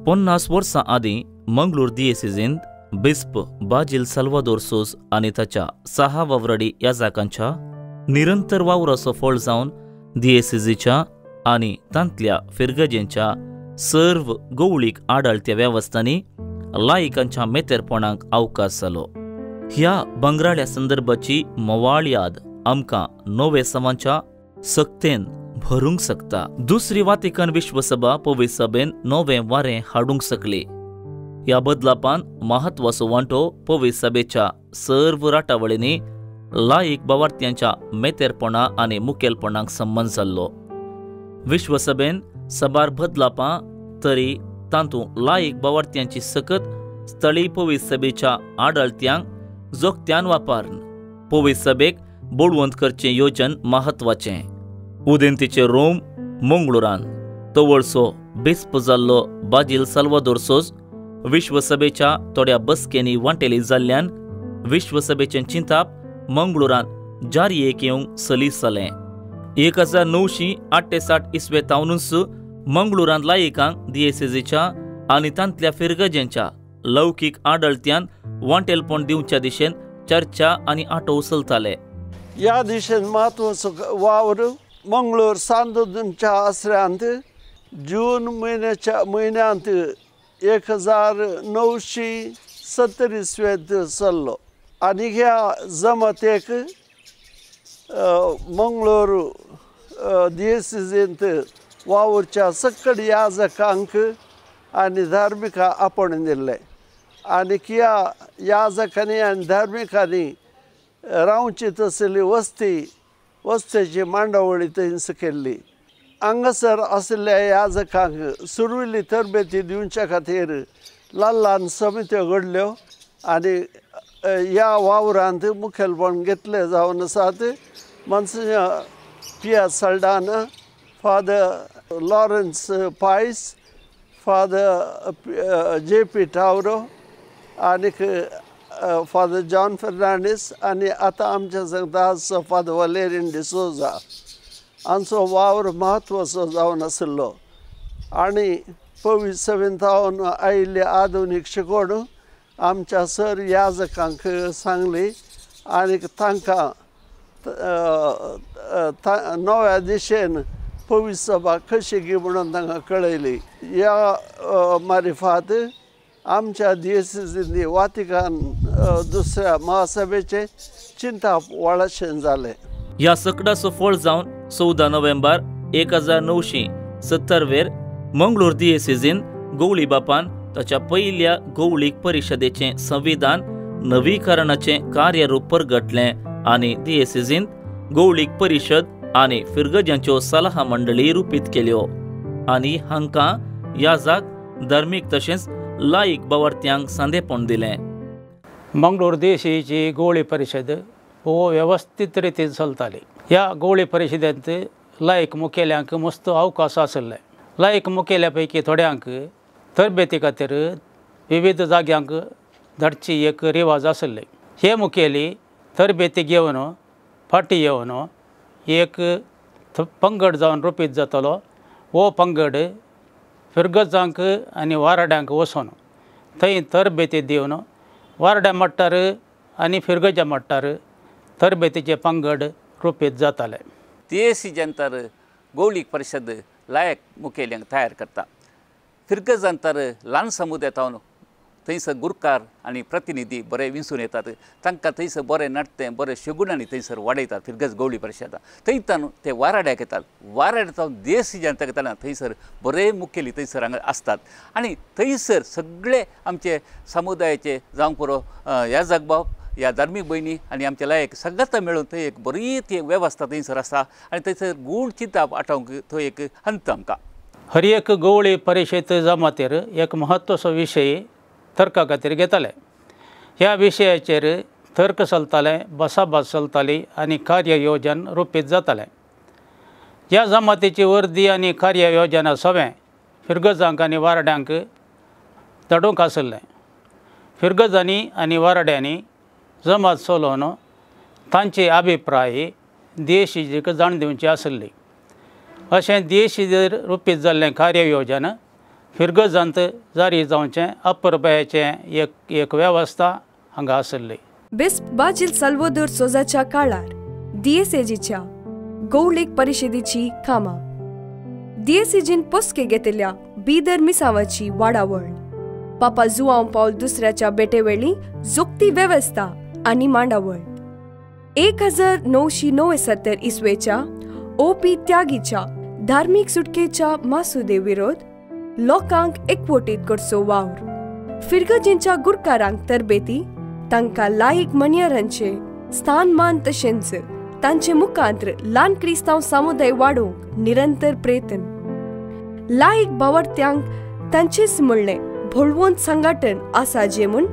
50 वर्सां आदीं मंगळूर दियेसिजींत बिस्प बाजील साल्वादोर सोज आनी ताच्या 6 वावराडी याजाकांच्या निरंतर वावराचो फळ जावन दियेसिजीच्या आनी तांतल्या फिरगजेंच्या सर्व गवळीक आडळत्या वेवस्थांनी लायकांच्या मेतेरपणाक अवकाश जालो. ह्या बंगराळ्या संदर्भाची मोवाळ याद आमकां नवे समांच्या सक्तेन भरूंक शकता. दुसरी वातिकन विश्वसभा पवी सभेन नवें वारें हाडूंक शकली. ह्या बदलापान महत्वाचो वांटो पवी सभेच्या सर्व राटावळींनी लायक बावार्थ्यांच्या मेतेरपणा आनी मुखेलपणाक संबंद जाल्लो. विश्वसभेन सबार बदलापां तरी तातूंत लायक बावार्थ्यांची सकत स्थळी पवी सभेच्या आडळत्यांक जोगत्यान वापरून पवी सभेक बळवंत करचें योजन महत्वाचें. उदेंतीचे रोम मंगळुरान तवळसो बिस्प जाल्लो बाजील साल्वादोर सोज विश्वसभेच्या थोड्या बसकेंनी वांटेली जाल्ल्यान विश्वसभेचें चिंताप मंगळुरांत जारयेक येवंक सलीस जालें. 1968 इसवे तावनूच मंगळुरांत लायकांक दियेसेजीच्या आनी तांतल्या फिरगजेंच्या लौकीक आडळत्यान वांटेलपण दिवच्या दिशेन चर्चा आनी आटो चलताले. ह्या दिशेन म्हत्वाचो वावर मंगळूर सांदोदनच्या आसऱ्यांत जून म्हयन्यांत 1970 इसवेंत चल्लो आनी ह्या जमातेक मंगळूर दियेसिजींत वावुरच्या सकड याजकांक आनी धार्मिकां आपोवन दिल्लें आनी ह्या याजकांनी आनी धार्मिकांनी रावची तसली वस्तेची मांडावळी थंयस केल्ली. हांगासर आशिल्ल्या याजकांक सुरविल्ली तरबेती दिवच्या खातीर ल्हान ल्हान समित्यो घडल्यो आनी ह्या वावरांत मुखेलपण घेतलें जावन आसात Monsignor Pierre Saldanha, Father Lawrence Pais, Father J P Tauro आनीक फादर जॉन फेर्नांडीस आनी आतां आमच्या सांगता आसा फादर वलेरीन डिसोजा हांचो वावर म्हत्वाचो जावन आशिल्लो. आनी पवी सभेंत आयिल्ली आधुनीक शिकवण आमच्या सर याजकांक सांगली आनी तांकां नव्या दिशेन पवी सभा कशी गी म्हणून तांकां कळयली. ह्या मारिफात आमच्या दियेसिजींनी वातिकान दुसऱ्या महासभेचें चिंताप व्हडशें जालें. ह्या सकडाचो फळ जावन 14 नोव्हेंबर 1970 वेर मंगळूर दियेसिजीन गवळी बापान ताच्या पयल्या गवळीक परिशदेचें संविधान नवीकरणाचें कार्यरूप परगटलें आनी दियेसिजींत गवळीक परिशद आनी फिरगजांच्यो सलाहा मंडळी रुपीत केल्यो आनी हांकां याजाक धार्मीक तशेंच लायक बावार्थ्यांक सांदेपण दिलें. मंगळूर दियेसीची गवळी परिशद हो वेवस्थीत रितीन चलताली. ह्या गवळी परिशदेंत लायक मुखेल्यांक मस्त अवकाश आशिल्ले. लायक मुखेल्या पैकी थोड्यांक तरबेती खातीर विविध जाग्यांक धाडची एक रिवाज आशिल्ली. हे मुखेली तरबेती घेवन फाटी येवन एक पंगड जावन रुपीत जातलो. हो पंगड फिरगजांक आनी वाराड्यांक वचून थंय तरबेती दिवन वारड्या मट्टार आनी फिरगजा मट्टार तरबेतीचे पंगड रुपीत जाताले. दियेसिजांतर गवळीक परिशद लायक मुखेल्यांक तयार करता. फिरगजांतर ल्हान समुदाय तावन थंयसर गुरकार आनी प्रतिनिधी बरे विंचून येतात. तांकां थंयसर बरें नाटतें बरें शगुणांनी थंयसर वाडयतात फिरगज गवळी परिशदां. थंयतान ते वाराड्याक येतात. वाराड्या जावन दियेसिजांत येतना थंयसर बरे मुखेली थंयसर हांगा आसतात आनी थंयसर सगळे आमचे समुदायाचे जावंक पुरो याजक बाब ह्या धार्मीक भयणी आनी आमचे लायक सगळ्यांत मेळून थंय एक बरी ती वेवस्था थंयसर आसा आनी थंयसर गूण चिंताप आठोवंक थंय एक हंत आमकां. हर एक गवळी परिशद जमातीर एक म्हत्वाचो विशय तर्का खातीर घेताले. ह्या विशयाचेर तर्क चलताले, बसाभास चलताली आनी कार्ययोजन रुपीत जातालें. ह्या जमातीची वर्दी आनी कार्ययोजना सवें फिरगजांक आनी वारड्यांक धाडूंक आशिल्लें. फिरगजांनी आनी वारड्यांनी जमात चलोवन तांचे अभिप्राय देशीक जाण दिवची आशिल्ली. अशें देशीचेर रुपीत जाल्लें कार्ययोजन फिरगजांत जारी जावचें अपुरबायेचें एक एक वेवस्था हांगा आशिल्ली. बिस्प बाजील साल्वादोर सोजाच्या काळार दियेसेजीच्या गौळीक परिशदेची कामां, दियेसेजीन पोसके घेतिल्ल्या बिदर मिसावाची वाडावळ, पापा जुआंव पावल दुसऱ्याच्या बेटेवेळी जोखती वेवस्था आनी मांडावळ, 1979 इसवेच्या ओ पी त्यागीच्या धार्मीक सुटकेच्या मासुदे विरोध लोकांक एकवटीत करचो वावर, फिरगजींच्या गुरकारांक तरबेती, तांकां लायक मनियरांचे स्थानमान तशेंच तांचे मुखांत्र ल्हान क्रिस्तांव समुदाय वाडोवंक निरंतर प्रयत्न, लायक बावडत्यांक तांचेच म्हणलें भोळवंत संघटन आसा जे म्हूण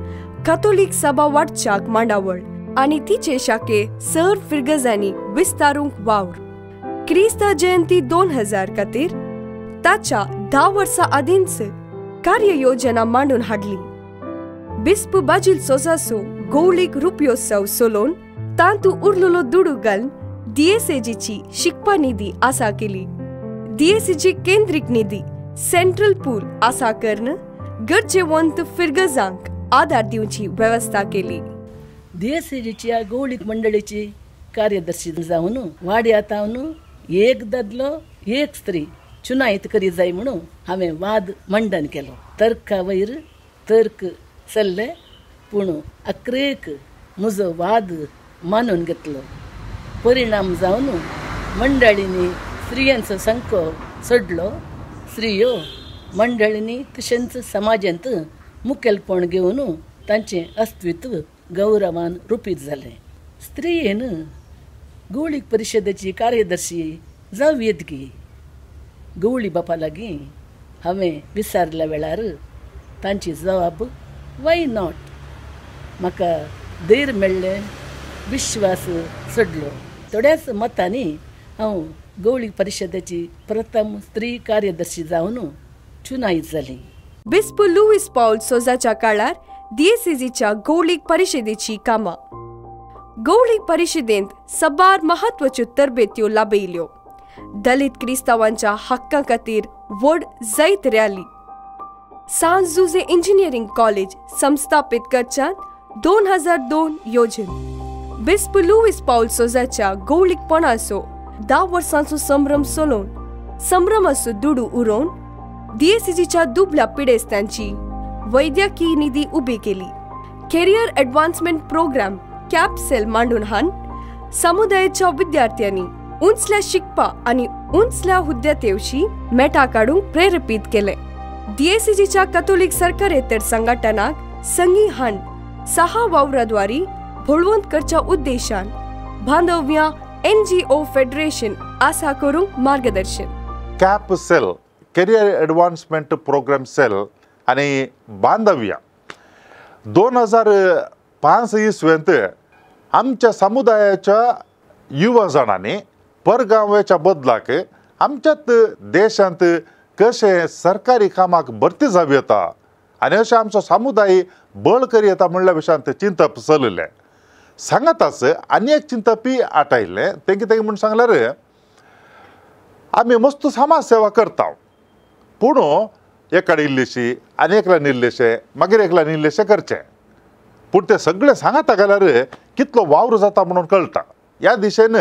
कातोलीक सभा वाडच्याक मांडावळ आनी तिचे शाखे सर फिरगजांनी विस्तारूंक वावर. क्रिस्ता जयंती 2000 खातीर ताच्या 10 वर्सां आदींच कार्ययोजना मांडून हाडली. बिस्प बाजील सोजाचो गौळीक रुपयोत्सव सोलोवन तांतू उरलेलो दुडू घालून दियेसेजीची शिकपा निधी आसा केली. दियेसेजी केंद्रीक निधी सेंट्रल पूल आसा करून गरजेवंत फिरगजांक आदार दिवची वेवस्था केली. दियेसेजीच्या गौळीक मंडळीची कार्यदर्शी जावन वाड्या तावन एक दादलो एक स्त्री चुनायत करी जाय म्हणून हांवें वाद मंडन केलो. तर्का वयर तर्क चल्ले पूण अक्रेक म्हजो वाद मानून घेतलो. परिणाम जावन मंडळींनी स्त्रियांचो संको सोडलो. स्त्रियो मंडळींनी तशेंच समाजांत मुखेलपण घेवन तांचें अस्तित्व गौरवान रुपीत जालें. स्त्रियेन गौळीक परिशदेची कार्यदर्शी जावं येत की गवळी बापा लागीं हांवें विचारल्या वेळार तांची जवाब why not. म्हाका धैर्य मेळ्ळें, विश्वास चडलो. थोड्याच मतांनी हांव गवळी परिशदेची प्रथम स्त्री कार्यदर्शी जावन चुनायत जाली. बिस्प लुईस पावल सोजाच्या काळार दियेसेजीच्या गौळीक परिशदेची कामां. गौळीक परिशदेंत सबार म्हत्वाच्यो तरबेत्यो लाभयल्यो. दलित क्रिस्तांवांच्या हक्कां खातीर व्हड जैत रॅली, सांत जुझे इंजिनियरींग कॉलेज संस्थापीत करच्यात 2002 योजन, बिस्प लुईस पावल सोजाच्या गौळीकपणाचो 10 वर्सांचो संभ्रम सोलोवन संभ्रमाचो दुडू उरोवन दियेसेजीच्या दुबल्या पिडेस्तांची वैद्यकीय निधी उबी केली. Career advancement programme CAP cell मांडून हान समुदायाच्या विद्यार्थ्यांनी उंचल्या शिकपा आनी उंचल्या हुद्द्या तेवशी मेटा काडूंक प्रेरेपीत केले. दियेसेजीच्या कॅथोलिक सरकारेतर संघटनाक संगी हान 6 वावराद्वारी भोळवंत करच्या उद्देशान बांधव्या NGO federation आसा करूंक मार्गदर्शन. CAP cell, career advancement programme cell आनी बांधव्या 2005 इसवेंत आमच्या समुदायाच्या युवा जाणांनी परगांवेच्या बदलाक आमच्याच देशांत कशें सरकारी कामाक भरती जावं येता आनी अशें आमचो समुदाय बळ करी येता म्हणल्या विशयांत चिंतप चलयलें. सांगाताच आनी एक चिंतपी आटायलें तें कितें म्हूण सांगल्यार आमी मस्त समाज सेवा करता पूण एकाडे इल्लेशी आनी एकल्यान इल्लेशें मागीर एकल्यान इल्लेशें करचें पूण तें सगळें सांगाता घाल्यार कितलो वावर जाता म्हणून कळटा. ह्या दिशेन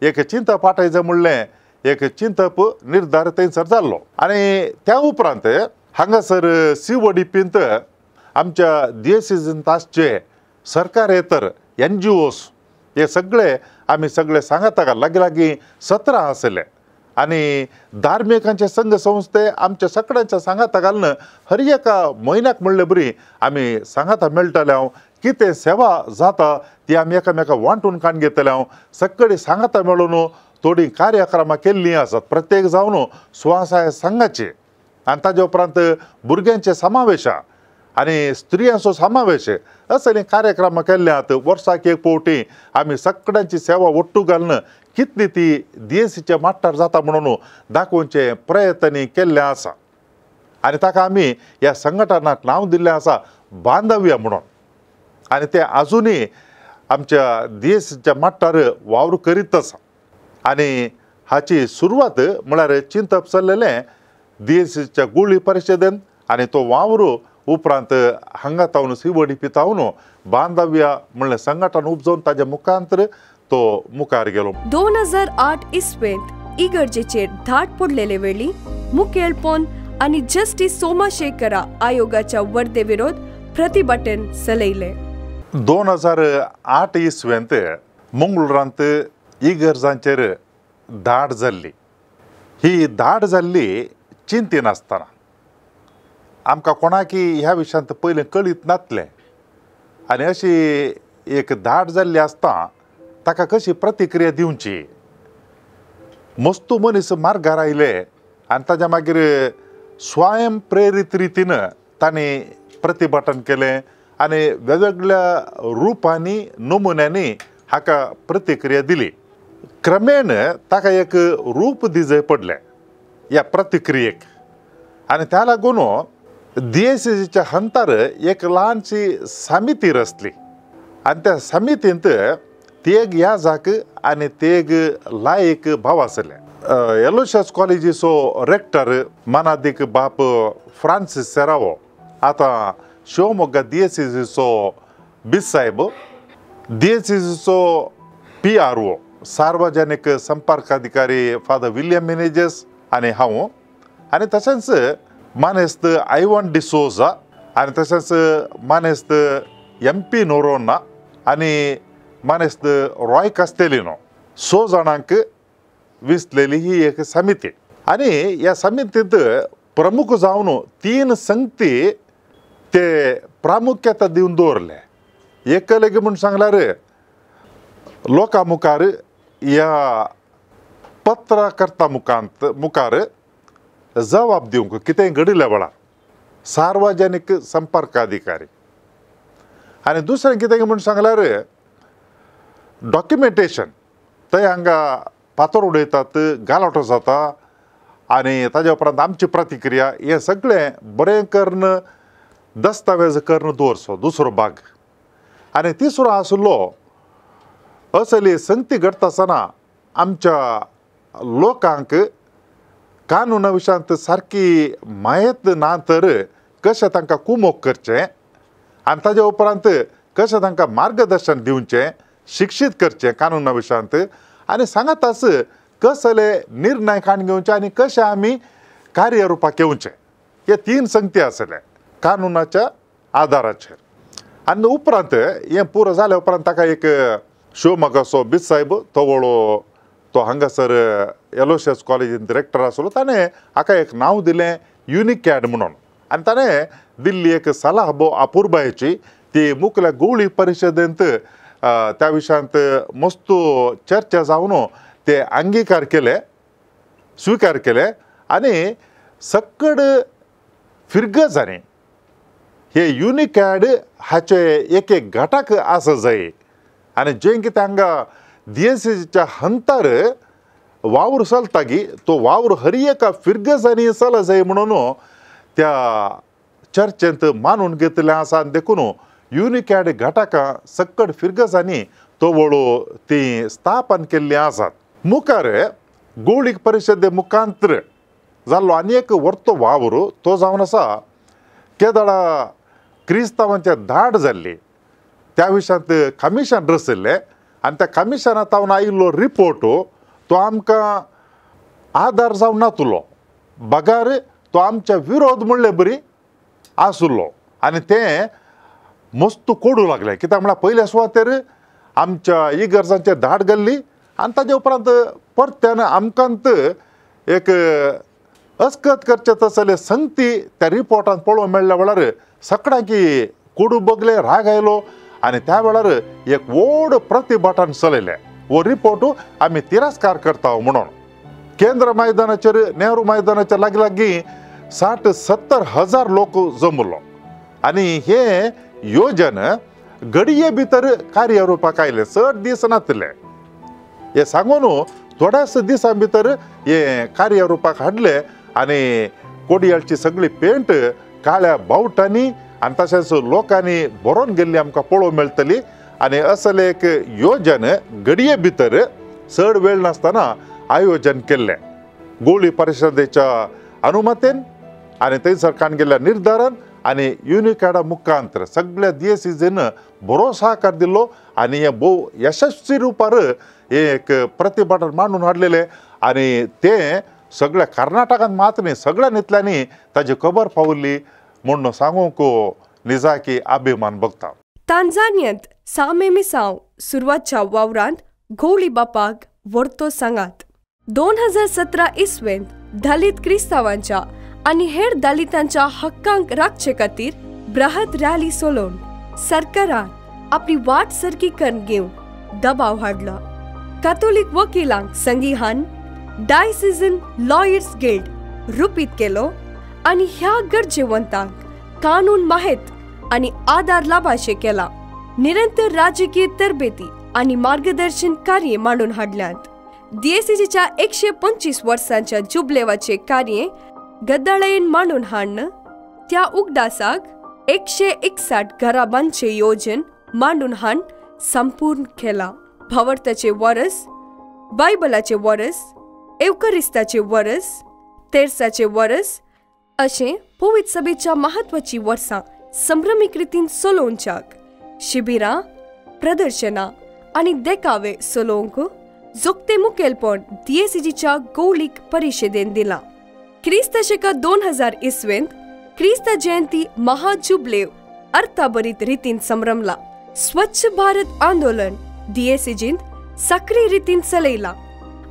एक चिंतप आटायचें म्हणलें एक चिंतप निर्धार थंयसर जाल्लो. आनी त्या उपरांत हांगासर CODPंत आमच्या दियेसेजींत आसचे सरकारेतर NGOs हे सगळे आमी सगळे सांगाता लागीं लागीं 17 आसले आनी धार्मिकांचे संघ संस्थे आमच्या सगळ्यांच्या सांगाता घालून हर एका म्हयन्याक म्हणले बरी आमी सांगाता मेळटले हांव कितें सेवा जाता ती आमी एकामेका वांटून काडून घेतले हांव सगळीं सांगाता मेळून थोडीं कार्यक्रमां केल्लीं आसात प्रत्येक जावन स्वसहाय संघाचे आनी ताजे उपरांत भुरग्यांचे समावेश आनी स्त्रियांचो समावेश असले कार्यक्रमां केल्ले आसात. वर्साक एक फावटी आमी सगळ्यांची सेवा ಒಟ್ಟು घालून कितली ती दियेसीच्या माट्टार जाता म्हणून दाखोवचे प्रयत्न केल्ले आसा आनी ताका आमी ह्या संघटनाक नांव दिल्लें आसा बांधव्य म्हणून आनी ते आजुनूय आमच्या दियेसीच्या माट्टार वावर करीत आसा. आनी हाची सुरवात म्हळ्यार चिंतप चल्लेलें दियेसीच्या गुळी परिशदेन आनी तो वावर उपरांत हांगा तावन सिवडी पितावन बांदाव्या म्हणलें संघटन उपजोवन ताज्या मुखांतर तो मुखार गेलो. 2008 इस्वेंत इगर्जेचेर धाड पडलेले वेळी मुखेलपण आनी जस्टीस सोमाशेखरा आयोगाच्या वर्दे विरोध प्रतिभटन चलयले. 2008 इस्वेंत मंगळुरांत इगर्जांचेर धाड जाल्ली. ही धाड जाल्ली चिंतिनासतना आमकां कोणाकी ह्या विशयांत पयलें कळीत नातलें आनी अशी एक धाड जाल्ली आसता ताका कशी प्रतिक्रिया दिवची. मस्तू मनीस मार्गार आयले आनी ताज्या मागीर स्वयं प्रेरीत रितीन तांणी प्रतिभटन केलें आनी वेगवेगळ्या रुपांनी नमुन्यांनी हाका प्रतिक्रिया दिली. क्रमेण ताका एक रूप दिजय पडलें ह्या प्रतिक्रियेक आनी त्या लागून दियेसीच्या हंतार एक ल्हानशी समिती रचली आनी त्या समितींत तेग याजाक आनी तेग लायक भाव आसले. एलोशियस कॉलेजीचो रेक्टर मानादीक बाप फ्रांसीस सेरावो आतां शिवमोग्गा दियेसीचो बिसायब, दियेसीचो PRO सार्वजनीक संपर्क अधिकारी फादर विलियम मिनेजेस आनी हांव आनी तशेंच मानेस्त आयवन डिसोजा आनी तशेंच मानेस्त MP Noronha आनी मानेस्त रॉय कास्तेलिनो 6 जाणांक विसलेली ही एक समिती. आनी ह्या समितींत प्रमुख जावन 3 संगती ते प्रामुख्यता दिवन दवरले. एक लेगीत म्हूण सांगल्यार लोकां मुखार ह्या पत्रकर्ता मुखार जबाब दिवंक कितेंय घडिल्ल्या वेळार सार्वजनीक संपर्क अधिकारी आनी दुसरें कितें म्हूण सांगल्यार डॉक्युमेंटेशन थंय हांगा फातर उडयतात, गालाटो जाता आनी ताज्या उपरांत आमची प्रतिक्रिया हें सगळें बरें करून दस्तावेज करून दवरचो दुसरो भाग. आनी तिसरो आसलो असली संगती घडटा आसतना आमच्या लोकांक कानुना विशयांत सारकी म्हायत ना तर कशें तांकां कुमोक करचें आनी ताज्या उपरांत कशें तांकां मार्गदर्शन दिवचें, शिक्षीत करचें कानुना विशयांत आनी सांगाताच कसले निर्णय काडून घेवचे आनी कशें आमी कार्यरुपाक येवचें. हे 3 संगती आसले कानुनाच्या आदाराचेर. आनी उपरांत हें पुरो जाल्या उपरांत ताका एक शिवमोगाचो बिसायब तवळो तो हांगासर एलोशियस कॉलेजीन डिरेक्टर आसलो ताणें हाका एक नांव दिलें युनिकॅड म्हणून आनी ताणें दिल्ली एक सलाह भोव अपुरबायेची ती मुखल्या गोवळी परिशदेंत त्या विशयांत मस्त चर्चा जावन ते अंगीकार केले, स्विकार केले आनी सक्कड फिरगजांनी हे युनिकॅड हाचे एक एक घटक आसा जाय आनी जें कितें हांगा दियेसीच्या हंतार वावर चलता गी तो वावर हर एका फिरगजांनी चल जाय म्हणून त्या चर्चेंत मानून घेतिल्लें आसा आनी देखून युनिकॅड घटकां सक्कड फिरगजांनी तवळो ती स्थापन केल्लीं आसात. मुखार गोवळीक परिशदे मुखांतर जाल्लो आनी एक व्हडलो वावर तो जावन आसा केदळा क्रिस्तांवांचे धाड जाल्ली त्या विशयांत कमिशन रचिल्लें आनी त्या कमिशना तावन आयिल्लो रिपोर्ट तो आमकां आदार जावन नातलो बगार तो आमच्या विरोध म्हणले बरी आसलो आनी तें मस्त कोडू लागलें. कित्याक म्हळ्यार पयल्या सुवातेर आमच्या इगर्जांचे धाड घाल्ली आनी ताजे उपरांत परत्यान आमकांत एक अस्कत करचें तसले संगती त्या रिपोर्टांत पळोवंक मेळ्ळ्या वेळार सगळ्यांकी कोडू बगले, राग आयलो आनी त्या वेळार एक व्हड प्रतिभटन चलयलें. हो रिपोर्ट आमी तिरस्कार करता म्हणून केंद्र मैदानाचेर नेहरू मैदानाचेर लागीं लागीं 60-70 हजार लोक जमलो आनी हे योजन घडये भितर कार्यरुपाक आयलें. चड दीस नातले हे सांगून थोड्याच दिसां भितर हे कार्यरुपाक हाडलें आनी कोडयाळची सगळी पेंट काळ्या बावटांनी आनी तशेंच लोकांनी भरोन गेल्ली आमकां पळोवंक मेळटली. आनी असलें एक योजन घडये भितर चड वेळ नासतना आयोजन केल्लें. गोळी परिशदेच्या अनुमतेन आनी थंय सरकारान गेल्ल्या निर्धारान आनी युनिकाडा मुखांतर सगळ्या दियेसीजीन बरो सहकार दिल्लो आनी हें भोव यशस्वी रुपार एक प्रतिभाटन मांडून हाडलेलें आनी तें सगळ्या कर्नाटकांत मात न्ही सगळ्या नितल्यांनी ताजी खबर पावली म्हूण सांगूंक निजाकी अभिमान बघता. तांजानियांत सामे मिसांव सुरवातच्या वावरांत घोवळी बापाक वर्तो सांगात. 2017 इसवेंत दलित क्रिस्तांवांच्या आनी हेर दलितांच्या हक्कांक राखचे खातीर बृहत रॅली सोलोवन सरकारान आपली वाट सारकी करून घेवंक दबाव हाडला. कातोलीक वकिलांक संगिहान डायसिजन लॉयर्स गिल्ड रुपीत केलो आनी ह्या गरजेवंतांक कानून माहेत आनी आदार लाभाशें केला. निरंतर राजकीय तरबेती आनी मार्गदर्शन कार्य मांडून हाडल्यांत. डीएसीजीच्या 125 वर्सांच्या जुबलेवाचे कार्य गद्दाळेन मांडून हाडन त्या उगडासाक 161 घरां बांदचे योजन मांडून हाड संपूर्ण केला. भावार्थाचे वरस, बायबलाचे वरस, एवकरिस्ताचे वरस, तेर्साचे वरस अशें पवित्र सभेच्या म्हत्वाची वर्सां संभ्रमीक रितीन सोलोवच्याक शिबिरां, प्रदर्शनां आनी देखावे सोलोवंक जोगते मुखेलपण डीएसीजीच्या गौळीक परिशदेन दिलां. क्रिस्त शका 2000 इसवेंत क्रिस्त जयंती महाजुबलेव अर्थाभरीत रितीन संभ्रमला. स्वच्छ भारत आंदोलन डीएसीजीन सक्रीय रितीन चलयला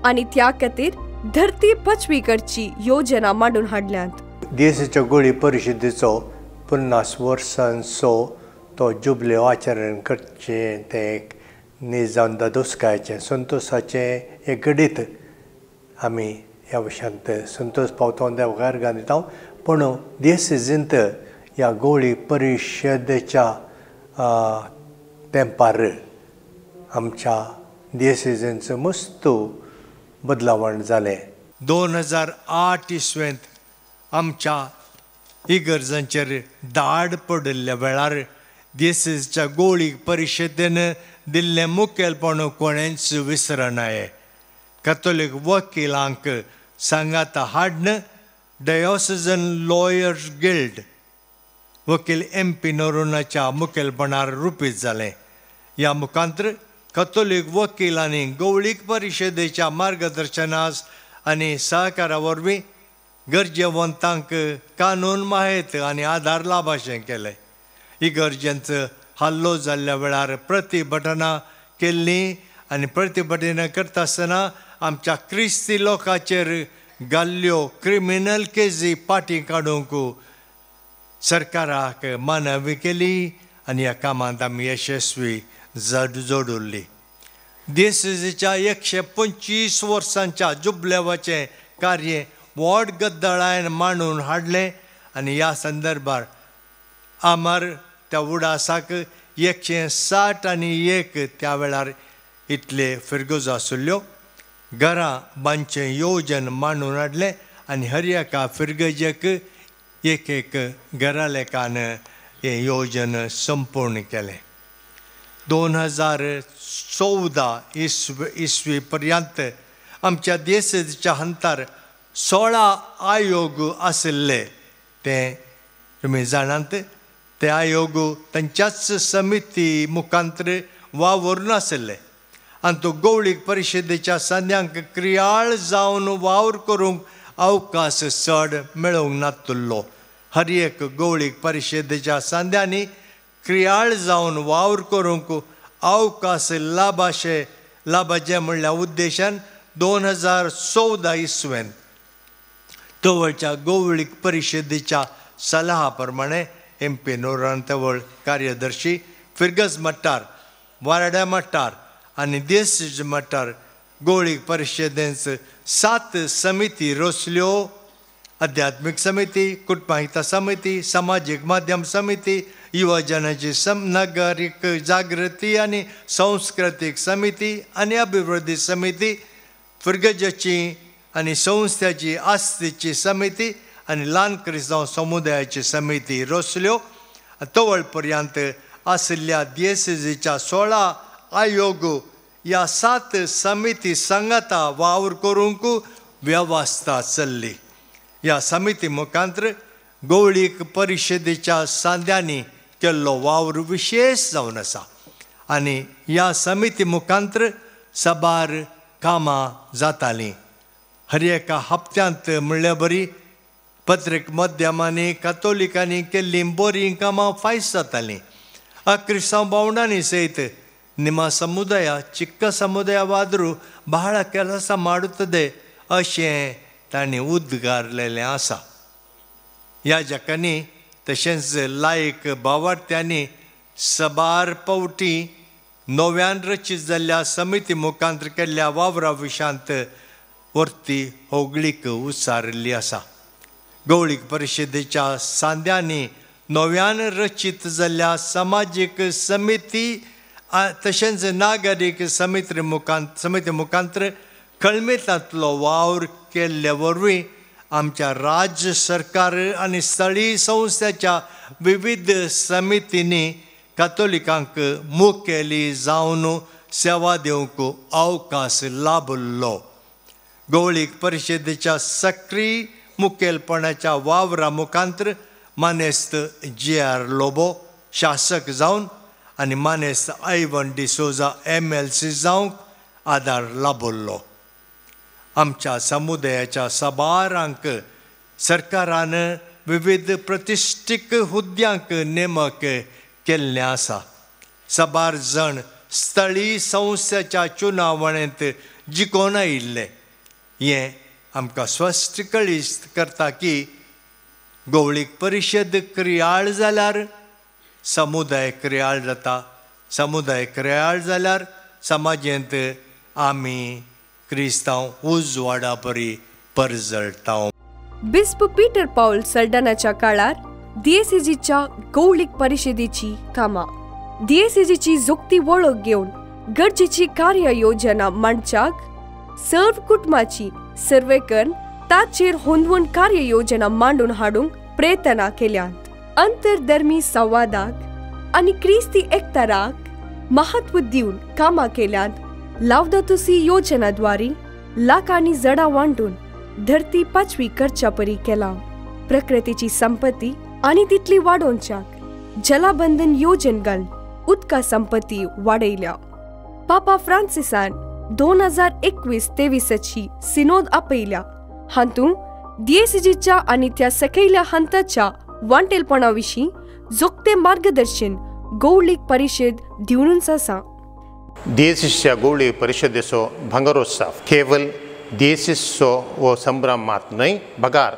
आनी त्या खातीर धरती पचवी करची योजना मांडून हाडल्यांत. डीएसीच्या गोळी परिशदेचो 50 वर्सांचो तो जुबलेव आचरण करचें तें एक निजावन दादोसकायेचें संतोशाचें एक घडीत आमी ह्या विशयांत संतोश पावता देवाक अर्गां दिता. पूण डीएसीजींत ह्या गोळी परिशदेच्या तेंपार आमच्या डीएसीजींचो मस्त बदलावण जालें. 2008 इसवेंत आमच्या इगर्जांचेर दाड पडिल्ल्या वेळार डीएसीजीच्या गोळी परिशदेन दिल्लें मुखेलपण कोणेंच विसरनाये. कॅथोलीक वकिलांक सांगाता हाडन डायोसिजन लॉयर्स गिल्ड वकील एम पी नोरोनाच्या मुखेलपणार रुपीत जालें. ह्या मुखांतर कॅथोलीक वकिलांनी गौळीक परिशदेच्या मार्गदर्शनास आनी सहकारा वरवीं गरजेवंतांक कानून माहेत आनी आदार लाभाशें केलें. इगर्जेंत हल्लो जाल्ल्या वेळार प्रतिभटनां केल्लीं आनी प्रतिभटनां करता आसतना आमच्या क्रिस्ती लोकांचेर घाल्ल्यो क्रिमिनल केजी फाटीं काडूंक सरकाराक मानवी केली आनी ह्या कामांत आमी यशस्वी जोडुल्ली. डीएसीजीच्या 125 वर्सांच्या जुबलेवाचें कार्य व्हड गद्दळायन मांडून हाडलें आनी ह्या संदर्भार आमर त्या उडासाक 160 आनी 1 त्या वेळार इतले फिरगोजो आशिल्ल्यो घरां बांदचें योजन मांडून हाडलें आनी हर एका फिरगजेक एक एक घरा लेखान हें योजन संपूर्ण केलें. 2014 इसवी पर्यंत आमच्या देशाच्या हंतार 16 आयोग आशिल्ले ते तुमी जाणात. ते आयोग तांच्याच समिती मुखांतर वावरून आशिल्ले आनी तो गौळीक परिशदेच्या सांद्यांक क्रियाळ जावन वावर करूंक अवकाश चड मेळोवंक नातुल्लो. हर एक गौळीक परिशदेच्या सांद्यांनी क्रियाळ जावन वावर करूंक अवकाश लाभाशे लाभाचें म्हणल्यार उद्देशान 2014 इसवेन तवळच्या गौळीक परिशदेच्या सलाहा प्रमाणे एम पी नोरान तवळ कार्यदर्शी फिरगज मट्टार, वाराड्या मट्टार आनी देश मट्टार गौळीक परिशदेंत 7 समिती रचल्यो. आध्यात्मीक समिती, कुटुंबहिता समिती, समाजीक माध्यम समिती, युवजनाची नागरीक जागृती आनी सांस्कृतीक समिती आनी अभिवृद्धी समिती, फिरगजाची आनी संस्थेची आस्तीची समिती आनी ल्हान क्रिस्तांव समुदायाची समिती रचल्यो. तवळ पर्यंत आशिल्ल्या डीएसीजीच्या 16 आयोग ह्या 7 समिती सांगाता वावर करूंक वेवस्था चल्ली. ह्या समिती मुखांत्र गवळीक परिशदेच्या सांद्यांनी केल्लो वावर विशेष जावन आसा आनी ह्या समिती मुखांत्र साबार कामां जातालीं. हर एका हप्त्यांत म्हणल्यार बरी पत्रिक माध्यमांनी कातोलिकांनी केल्लीं बरीं कामां फायस जातालीं. क्रिस्तांव भावंडांनी सयत निमा समुदाया चिक्क समुदाया वादरू बहळ ಕೆಲಸ ಮಾಡುತ್ತದೆ अशें तांणी उद्गारलेलें आसा. याजकांनी तशेंच लायक भावार्थ्यांनी सबार पावटी नव्यान रचीत जाल्ल्या समिती मुखांतर केल्ल्या वावरा विशांत वर्ती होगळीक उच्चारिल्ली आसा. गवळीक परिशदेच्या सांद्यांनी नव्यान रचीत जाल्ल्या समाजीक समिती तशेंच नागरीक समिती मुखांतर कळमेतांतलो वावर केल्ले वरवीं आमच्या राज्य सरकार आनी स्थळीय संस्थेच्या विविध समितींनी कातोलिकांक मुखेली जावन सेवा दिवंक अवकाश लाभलो. गवळीक परिशदेच्या सक्रीय मुखेलपणाच्या वावरा मुखांतर मानेस्त जे आर लोबो शासक जावन आनी मानेस्त आयवन डिसोजा MLC जावंक आदार लाभलो. आमच्या समुदायाच्या साबारांक सरकारान विविध प्रतिश्ठीक हुद्द्यांक नेमक केल्लें आसा. साबार जण स्थळीय संस्थेच्या चुनावणेंत जिखून आयिल्ले. हें आमकां स्पश्ट कळीत करता की गवळीक परिशद क्रियाळ जाल्यार समुदाय क्रियाळ जाता, समुदाय क्रियाळ जाल्यार समाजेंत आमी क्रिस्तांव उजवाडा परी परजळटा. बिस्प पीटर पावल सल्डानाच्या काळार दियेसेजीच्या गवळीक परिशदेची कामां दियेसेजीची जोखती वळख घेवन गरजेची कार्य योजना मांडच्याक सर्व कुटुंबाची सर्वे करून ताचेर होंदवून कार्य योजना मांडून हाडूंक प्रयत्नां केल्यांत. अंतरधर्मी संवादाक आनी क्रिस्ती एकताराक महत्व दिवन कामां केल्यांत. लावदातुसी योजनाद्वारे लाखांनी जडां वांटून धरती पाचवी करच्या परी केलां. प्रकृतीची संपत्ती आनी तितली वाडोवच्याक जलाबंधन योजन घालून उदका संपत्ती वाडयल्या. पापा फ्रांसिसान 2021-23 सिनोद आपयल्या. हातूंत दियेसेजीच्या आनी त्या सकयल्या हंताच्या वांटेलपणा विशीं जोखते मार्गदर्शन गवळीक परिशद दिवनूच आसा. दियेसीसच्या गवळी परिशदेचो भांगरोत्सव केवल दियेसीसचो हो संभ्रम मात न्हय, बगार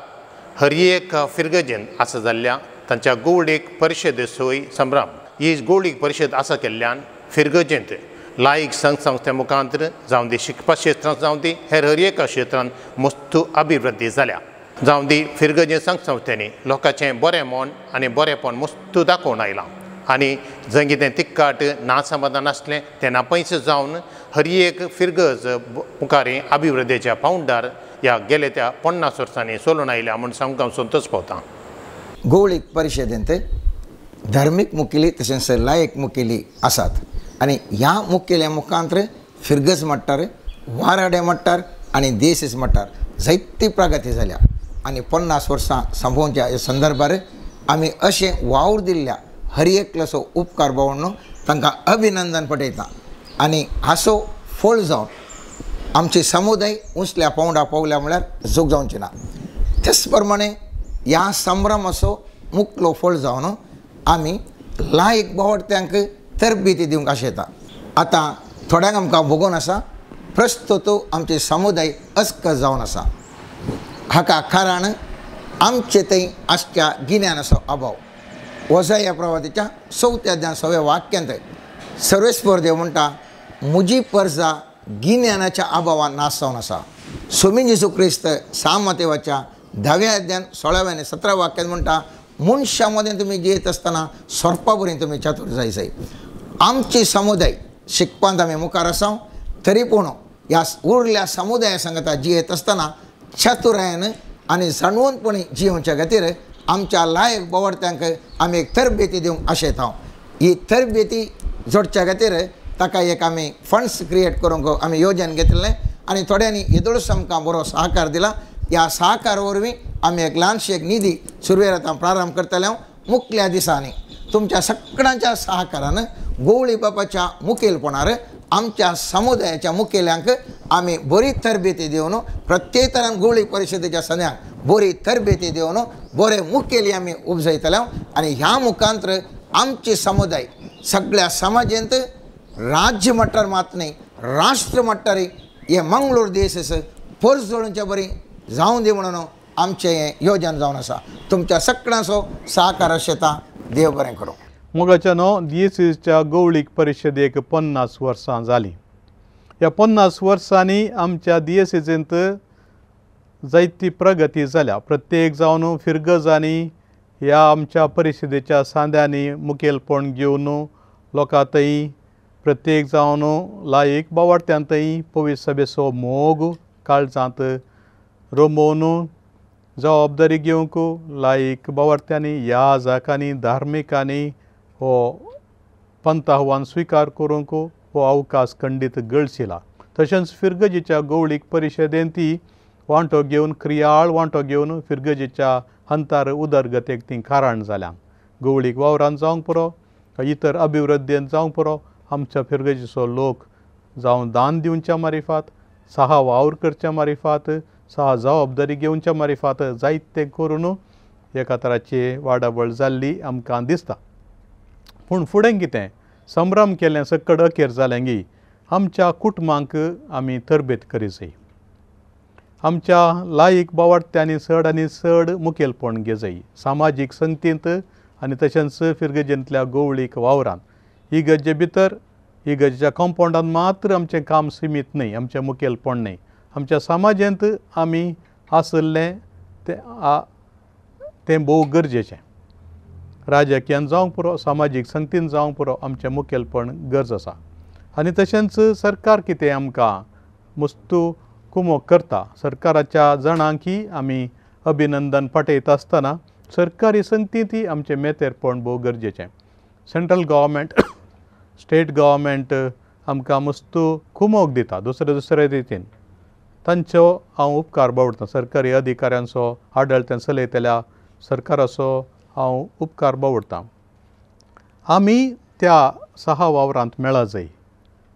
हर एक फिरगजेन आसा जाल्ल्या तांच्या गवळीक परिशदेचोय संभ्रम. ही गवळीक परिशद आसा केल्ल्यान फिरगजेंत लायक संघ संस्थे मुखांतर जावं दी शिकपा क्षेत्रांत जावं दी हेर हर एका क्षेत्रांत मस्त अभिवृद्धी जाल्या. जावं दी फिरगजे संघ संस्थेनी लोकांचें बरें मन आनी बरेंपण मस्त दाखोवन आयलां आनी जंय कितें तिक्काट नासमाधान आसलें तेन्ना पयस जावन हर एक फिरगज मुखार अभिवृद्धीच्या पावंडार ह्या गेले त्या 50 वर्सांनी चलून आयल्या म्हूण सामको हांव संतोश पावता. गवळीक परिशदेंत धार्मीक मुखेली तशेंच लायक मुखेली आसात आनी ह्या मुखेल्या मुखांतर फिरगज मट्टार, वाराडे मट्टार आनी देसीस मट्टार जायती प्रगती जाल्या आनी 50 वर्सां संपोवच्या ह्या संदर्भार आमी अशें वावर दिल्ल्या हर एकल्याचो उपकार बावडून तांकां अभिनंदन पटयता आनी हाचो फळ जावन आमचे समुदाय उंचल्या पावंडा पावल्या म्हळ्यार जोग जावचें ना. तेच प्रमाणे ह्या संभ्रमाचो मुखलो फळ जावन आमी लायक बावडत्यांक तरबेती दिवंक आशेता. आतां थोड्यांक आमकां भोगोन आसा प्रस्तुत आमचे समुदाय अस्कस जावन आसा. हाका कारण आमचे थंय आसच्या गिन्यानाचो अभाव. वजाया प्रवातीच्या 4थ्या अध्याय 6व्या वाक्यांत सर्वेस्पर देव म्हणटा, म्हजी परजा गिन्यानाच्या अभावान नाश जावन आसा. स्वामी जेजू क्रिस्त सामतेवाच्या 10व्या अध्यान 16व्या आनी 17व्या वाक्यांत म्हणटा, मनशां मदें तुमी जियेत आसतना सोरपा बरी तुमी चातूर जाय जाय. आमचे समुदाय शिकपांत आमी मुखार आसा तरी पूण ह्या उरल्या समुदाया सांगता जियेत आसतना चातुरायेन आनी जाणवनपणी जियोवच्या खातीर आमच्या लायक बोवार्थ्यांक आमी एक तरबेती दिवंक आशेता. ही तरबेती जोडच्या खातीर ताका एक आमी फंड्स क्रिएट करूंक आमी योजन घेतिल्लें आनी थोड्यांनी येदोळच आमकां बरो सहकार दिला. ह्या सहकार वरवीं आमी एक ल्हानशी एक निधी सुरवेर आतां प्रारंभ करतले. मुखल्या दिसांनी तुमच्या सगळ्यांच्या सहकारान गोवळी बापाच्या मुखेलपणार आमच्या समुदायाच्या मुखेल्यांक आमी बरी तरबेती दिवन प्रत्येक तरान गोवळी परिशदेच्या सद्यांक बरी तरबेती दिवन बरे मुखेली आमी उपजयतले आनी ह्या मुखांतर आमचे समुदाय सगळ्या समाजेंत राज्य मट्टार मात न्ही राष्ट्र मट्टार हे मंगळूर देश परजळूच्या बरी जावं दी म्हणून आमचें हें योजन जावन आसा. तुमच्या सगळ्यांचो सहकार आशेता. देव बरें करूं. मोगाच्या न्हू दियेसीच्या गवळीक परिशदेक 50 वर्सां जालीं. ह्या 50 वर्सांनी आमच्या दियेसींत जायती प्रगती जाल्या. प्रत्येक जावन फिरगजांनी ह्या आमच्या परिशदेच्या सांद्यांनी मुखेलपण घेवन लोकां थंय प्रत्येक जावन लायक बावाडत्यान थंय पवित्र सभेचो मोग काळजांत रोमोवन जबाबदारी घेवंक लायक बावाडत्यांनी ह्या जाकांनी धार्मिकांनी हो पंथाहवान स्विकार करूंक हो अवकाश खंडीत गळशिला. तशेंच फिरगजीच्या गवळीक परिशदेन ती वांटो घेवन क्रियाळ वांटो घेवन फिरगजीच्या हंतार उदरगतेक ती कारण जाल्या. गवळीक वावरान जावंक पुरो इतर अभिवृद्धीन जावंक पुरो आमच्या फिरगजीचो लोक जावं दान दिवच्या मारिफात सहा वावर करच्या मारिफात सहा जबाबदारी घेवच्या मारिफात जायते करून एका तराची वाडावळ जाल्ली आमकां दिसता. पूण फुडें कितें संभ्रम केलें सकड अखेर जालें गी आमच्या कुटुंबांक आमी तरबेत करी जाय. आमच्या लायक बावाडत्यांनी चड आनी चड मुखेलपण घेजाय सामाजीक संगतींत आनी तशेंच फिरगजेंतल्या गवळीक वावरान. इगर्जे भितर इगर्जेच्या कंपावंडान मात्र आमचें काम सिमीत न्हय, आमचें मुखेलपण न्हय. आमच्या समाजांत आमी आसलें तें भोव गरजेचें. राजकीयान जावंक पुरो सामाजीक संगतीन जावंक पुरो आमचें मुखेलपण गरज आसा. आनी तशेंच सरकार कितें आमकां मुस्तू कुमोक करता सरकाराच्या जाणांकी आमी अभिनंदन पाठयता आसतना सरकारी संगतींतय आमचें मेतेरपण भोव गरजेचें. सेंट्रल गव्हर्मेंट स्टेट गव्हर्मेंट आमकां मुस्तू कुमोक दिता दुसरे दुसरे रितीन तांचो हांव उपकार बावडटा. सरकारी अधिकाऱ्यांचो आडळत्यान चलयतल्या सरकाराचो हांव उपकार बावडटा. आमी त्या सहा वावरांत मेळा जाय.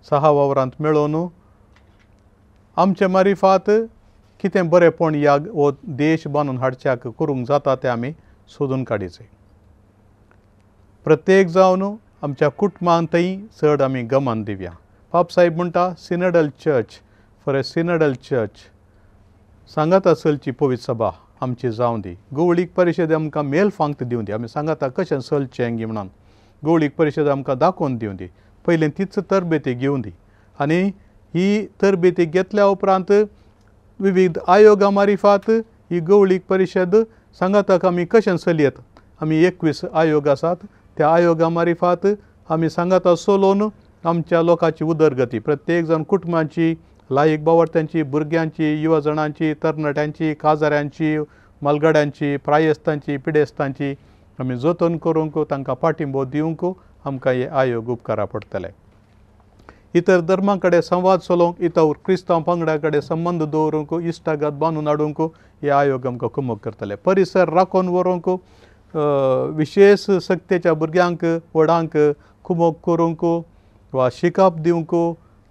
सहा वावरांत मेळोवन आमचे मारिफात कितें बरेंपण ह्या हो देश बांदून हाडच्याक करूंक जाता तें आमी सोदून काडीचें. प्रत्येक जावन आमच्या कुटुंबांतय चड आमी गमन दिवया. पाप साहेब म्हणटा synodal church for a synodal church सांगाता चलची पवित्र सभा आमची जावं दी. गवळीक परिशद आमकां मेल फांक्त दिवं दी. आमी सांगाता कशें चलचें गी म्हणून गवळीक परिशद आमकां दाखोवन दिवं दी. पयलीं तीच तरबेती घेवं दी आनी ही तरबेती घेतल्या उपरांत विविध आयोगा मारिफात ही गवळीक परिशद सांगाताक आमी कशें चलयत. आमी 21 आयोग आसात त्या आयोगा मारिफात आमी सांगाता चलोवन आमच्या लोकांची उदरगती प्रत्येक जाण कुटुंबांची लायक बावडत्यांची भुरग्यांची युवा जाणांची तरणाट्यांची काजाऱ्यांची मालगाड्यांची प्रायस्तांची पिडेस्तांची आमी जतन करूंक तांकां पाठिंबो दिवंक आमकां हे आयोग उपकारा पडटले. इतर धर्मां कडेन संवाद चलोवंक इतर क्रिस्तांव पंगडा कडेन संबंद दवरूंक इश्टागत बांदून हाडूंक हे आयोग आमकां कुमक करतले. परिसर राखून व्हरूंक विशेश सक्तेच्या भुरग्यांक व्हडांक कुमक करूंक वा शिकप दिवंक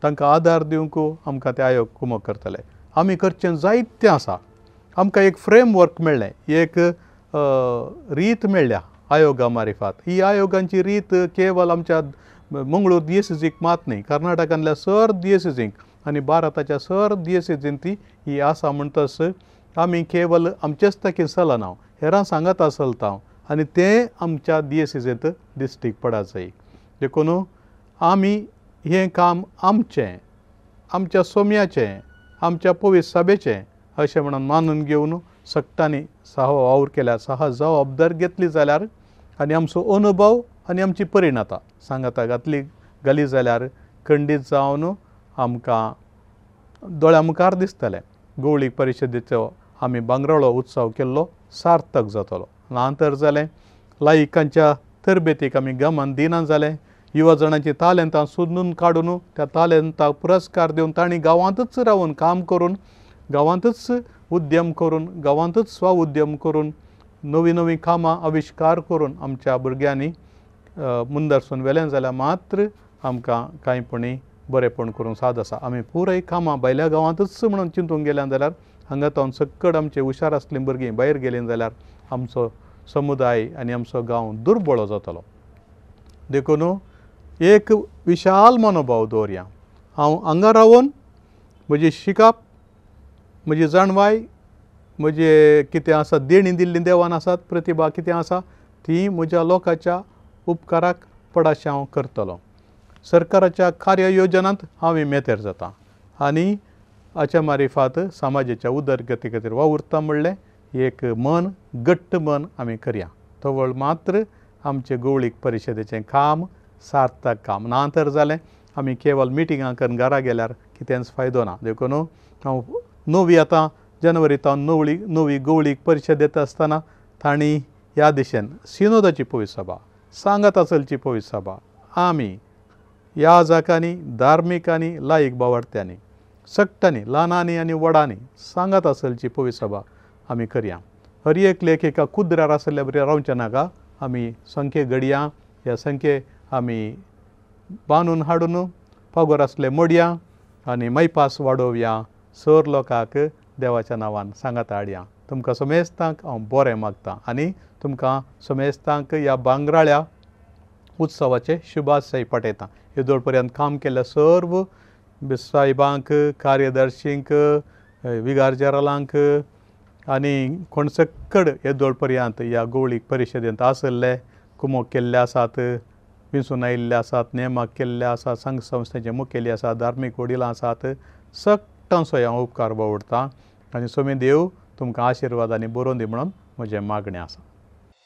तांकां आदार दिवंक आमकां ते आयोग कुमक करतले. आमी करचें जायतें आसा. आमकां एक फ्रेमवर्क मेळ्ळें, एक रीत मेळ्ळ्या आयोगा मारिफात. ही आयोगांची रीत केवल आमच्या मंगळूर दियेसीक मात न्हय, कर्नाटकांतल्या सर दियेसीक आनी भारताच्या सर दियेसीन ती ही आसा. म्हणटच आमी केवल आमचेच ताकी चलना, हेरां सांगाता चलता आनी तें आमच्या दियेसींत दिश्टीक पडा जाय. देखून आमी हें काम आमचें, आमच्या सोम्याचें, आमच्या पवित्र सभेचें अशें म्हणून मानून घेवन सगटांनी सहा वावर केल्यार सहा जबाबदार घेतली जाल्यार आनी आमचो अनुभव आनी आमची परिणता सांगाता घातली घाली जाल्यार खंडीत जावन आमकां दोळ्या मुखार दिसतलें. गवळीक परिशदेचो आमी भांगराळो उत्सव केल्लो सार्थक जातलो. ना तर जालें लायकांच्या तरबेतीक आमी गमन दिना जालें, युवा जाणांची तालेंतां सोदून काडून त्या तालेंताक पुरस्कार दिवन तांणी गांवांतच रावन काम करून गांवांतच उद्यम करून गांवांतूच स्व उद्यम करून नवीं नवीं कामां आविश्कार करून आमच्या भुरग्यांनी मुंदरसून वेल्यान जाल्यार मात्र आमकां कांयपणी बरेंपण करूंक साद आसा. आमी पुराय कामां भायल्या गांवांतूच म्हणून चिंतूंक गेल्यान जाल्यार हांगा तावन सक्कड आमचे हुशार आसलीं भुरगीं भायर गेलीं जाल्यार आमचो समुदाय आनी आमचो गांव दुर्बळो जातलो. देखून एक विशाल मनोभाव दवरया. हांव हांगा रावन म्हजी शिकप, म्हजी जाणवाय, म्हजें कितें आसा देणीं दिल्लीं देवान आसात, प्रतिभा कितें आसा ती म्हज्या लोकांच्या उपकाराक पडाशें हांव करतलो. सरकाराच्या कार्ययोजनांत हांव मेतेर जाता आनी हाच्या मारिफात समाजाच्या उदरगती खातीर वावुरता म्हणलें एक मन घट्ट मन आमी करया. तवळ मात्र आमचे गोवळीक परिशदेचें काम सार्थक काम ना तर जालें आमी केवल मिटिंगां करून घरा गेल्यार कितेंच फायदो ना. देखून हांव नवी आतां जानेवारी तावन नवी गोवळीक परिशद येता आसतना तांणी ह्या दिशेन सिनोदाची पवित्र सभा, सांगाता चलची पवित्र सभा आमी ह्या जाकांनी धार्मिकांनी लायक बावडत्यांनी सगटांनी ल्हानांनी आनी व्हडांनी सांगाता चलची पवित्र सभा आमी करया. हर एक लेख एका कुद्रार आसल्या बरी रावचें नाका. आमी संख्ये घडया ह्या संख्ये आमी बांदून हाडून पागोर आसले मोडया आनी मैपास वाडोवया. सर लोकांक देवाच्या नांवान सांगाता हाडया. तुमकां समेस्तांक हांव बरें मागता आनी तुमकां समेस्तांक ह्या भांगराळ्या उत्सवाचे शुभाशय पाठयता. येदोळ पर्यंत काम केल्ल्या सर्व साहेबांक, कार्यदर्शींक, विगार जेरालांक आनी कोण सक्कड येदोळ पर्यंत ह्या गोवळीक परिशदेंत आसल्ले, कुमोक केल्ले आसात, विंचून आयिल्ले आसात, नेमाक केल्ले आसात, संघ संस्थेचे मुखेली आसात, धार्मीक वडिलां आसात, सगटांचो हांव उपकार बावडटा आनी स्वामी देव तुमकां आशिर्वाद आनी बरोवन दी म्हणून म्हजें मागणें आसा.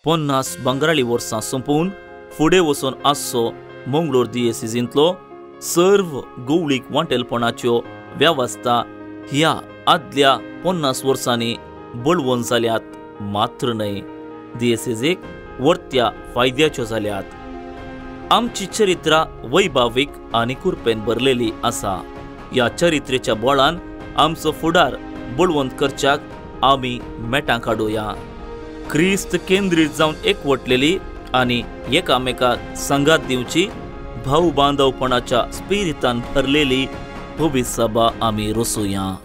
50 बंगराळी वर्सां सोंपून फुडें वचून आसचो मंगळूर दियेसिजींतलो सर्व गोवळीक वांटेलपणाच्यो वेवस्था ह्या आदल्या 50 वर्सांनी बळवंत जाल्यात मात्र न्हय, दियेसिजीक वर्त्या फायद्याच्यो जाल्यात. आमची चरित्रा वैभावीक आनी कुरपेन भरलेली आसा. ह्या चरित्रेच्या बळान आमचो फुडार बळवंत करच्याक आमी मेटां काडुया. क्रिस्त केंद्रीत जावन एकवटलेली आनी एकामेकाक सांगात दिवची भाऊ बांधवपणाच्या स्पिरितान भरलेली पवित्र सभा आमी रोसुया.